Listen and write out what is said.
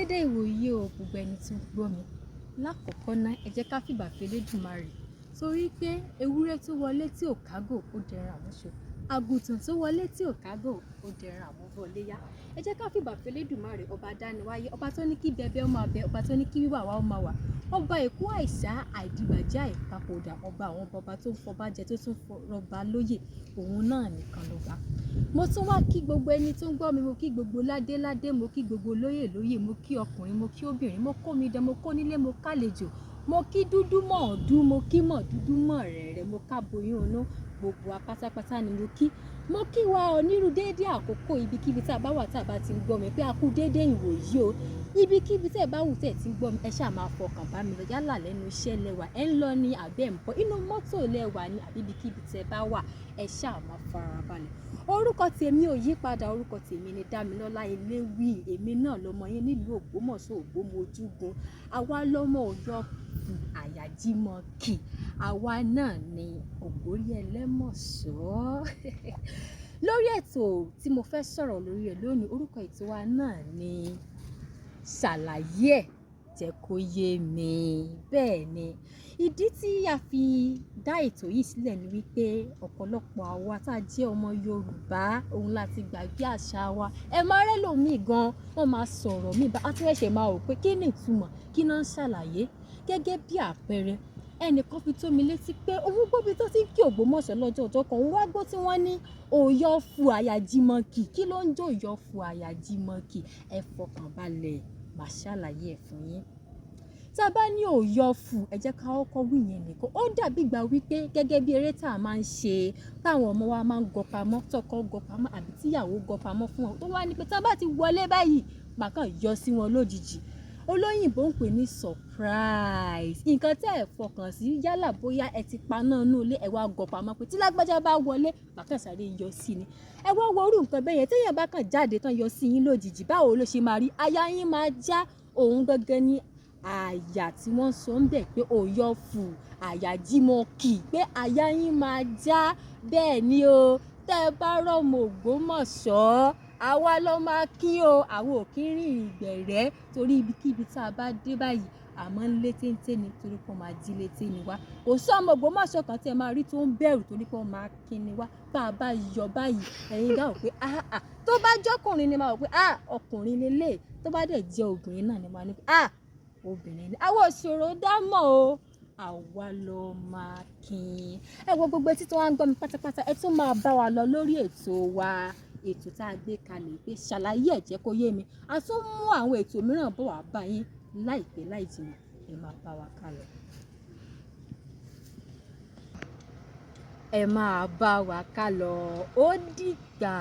dédé ìwòyí o, gbogbo ẹni tó ń gbọ́ mi. Lákọ̀ọ́kọ́ ná, ẹ jẹ́ ká fìbà f'Elédùmarè torí pé ewúrẹ́ tó wọlé tí ò kágò, ó dẹran àmúṣọ. Àgùntàn tó wọlé tí ò kágò, ó dẹran àmúbọ̀léyá. Ẹ jẹ́ ká fìbà f'Elédùmarè, ọba adániwáyé, ọba tó ní kí bẹbẹ ó máa bẹ, ọba tó ní kí wíwà wa ó máa wà, ọba èkó àìsá, àìdìbàjẹ́, àìpapòdà, ọba àwọn ọba tó ń fọba jẹ, tó tún rọba lóyè, òun náà nìkan lọ́ba. Mo tún wá kí gbogbo ẹni tó ń gbọ́ mi, mo kí gbogbo ládé ládé, mo kí gbogbo lóyè lóyè, mo kí ọkùnrin, mo kí obìnrin, mo kó mi dán, mo kó nílé, mo kálejò, mo kí dúdú mọ̀ ọ̀dú, mo kí mọ̀ dúdú mọ̀ rẹ̀rẹ̀, mo káboyún inú, gbogbo wa pátápátá ni mo kí. Mo kí wa onírú déédé àkókò ibikíbi tí a bá wà tí a bá ti ń gbọ́ mi pé a kú déédé ìwòyí o. Ibikíbi tí ẹ bá wù tí ẹ ti ń gbọ́ mi, ẹ ṣáà máa fọkàn bá mi lọ. Yálà lẹ́nu iṣẹ́ lẹ wà, ẹ ń lọ ní àbí ẹ̀ ń bọ̀, inú mọ́tò lẹ wà ní àbí ibikíbi tí ẹ bá wà, ẹ ṣáà máa farabalẹ̀. Orúkọ tèmi ò yípadà, orúkọ tèmi ni Dámilọ́lá Eléwì. Èmi náà lọmọ yín nílùú Ògbómọ̀ṣọ́, Ògbómojúgun. Àwa lọmọ Ọ̀yọ́ Àyájímọ̀kì. Àwa náà ni Ògbórí Ẹlẹ́mọ̀ṣọ́. Lórí ètò tí mo fẹ́ sọ̀rọ̀ lórí ẹ̀ lónìí, orúkọ ètò wa náà ni Ṣàlàyé Ẹ̀ Jẹ́ Kó Yé Mi. Bẹ́ẹ̀ ni, ìdí tí a fi dá ètò yìí sílẹ̀ ni wípé ọ̀pọ̀lọpọ̀ àwa tá jẹ́ ọmọ Yorùbá, òun la ti gbàgbé àṣà wa. Ẹ máa rẹ́ lòmíì gan, wọ́n máa sọ̀rọ̀ mí bá, a tún ṣẹ̀ṣẹ̀ máa rò pé kí ni ìtumọ̀, kí ni wọ́n ń ṣàlàyé. Gẹ́gẹ́ bí àpẹẹrẹ, ẹnìkan fi tó mi létí pé òun gbọ́ bí tó ti ń kí Ògbómọ̀ṣọ́ lọ́jọ́ ọjọ́ kan, òun wá gbọ́ tí wọ́n ní Ọ̀yọ́ fu Àyájímọ̀kì. Kí ló ń jẹ́ Ọ̀yọ́ fu Àyájímọ̀kì? Ẹ fọkàn balẹ̀, màá ṣàlàyé ẹ̀ fún yín. Tí a bá ní Ọ̀yọ́ fu, ẹ jẹ́ ká kọ́kọ́ wí ìyẹn nìkan. Ó dàbí ìgbà wípé gẹ́gẹ́ bí eré tí a máa ń ṣe, táwọn ọmọ wa máa ń gọ pamọ́, tọkọ gọ pamọ́ àbí tí ìyàwó gọ pamọ́ fún wọn. Tó wá ní pé tí wọ́n bá ti wọlé báyìí, màá kàn yọ sí wọn lójijì. Olóyìnbo ń pè ní surprise. Nǹkan tí ẹ fọkàn sí, yálà bóyá ẹ ti paná inú ilé, ẹ wá gọ pamọ́ pé tí lágbájá bá wọlé, màá kàn sáré yọ sí ni. Ẹ wá wo irú nǹkan bẹ́ẹ̀ yẹn, tí èèyàn bá kàn jáde tán yọ sí yín lójijì, báwo ló ṣe máa rí? Aya yín máa já. Òun gangan ni àyà tí wọ́n sọ ń bẹ̀ pé Ọ̀yọ́ fu Àyájímọ̀kì, pé aya yín máa já. Bẹ́ẹ̀ ni o. Tẹ́ ẹ bá rọ́mọ Ògbómọ̀ṣọ́, àwa ló máa kí o. Àwa ò kí ń rìn ìgbẹ̀rẹ́ torí ibikíbi tí a bá dé báyìí, a máa ń lé téńté ni torí pé wọ́n máa jí létí ni wá. Kò sí ọmọ Ògbómọ̀ṣọ́ kan tí ẹ máa rí tó ń bẹ̀rù torí pé wọ́n máa kí ni wá. Bá a bá yọ báyìí, ẹ̀yin dá wò pé áà, tó bá jọ́kùnrin ni máa wò pé áà, ọkùnrin ni lé. Tó bá dẹ̀ jẹ́ obìnrin náà ni máa ní pé áà, obìnrin ni. Àwa ò ṣòro dá mọ̀ o. Àwa ló máa kín. Ẹ wo gbogbo etí tó wá ń gbọ́ mi pátápátá, ẹ tún máa bá wa lọ lórí ètò wa. Ètò tá a gbé kalẹ̀ pé Ṣàlàyé Ẹ̀ Jẹ́ Kó Yé Mi. A tún mú àwọn ètò mìíràn bọ̀ wá bá yín láìpẹ́ láì jìnnà. Ẹ máa bá wa kálọ. Ẹ máa bá wa kálọ. Ó dìgbà.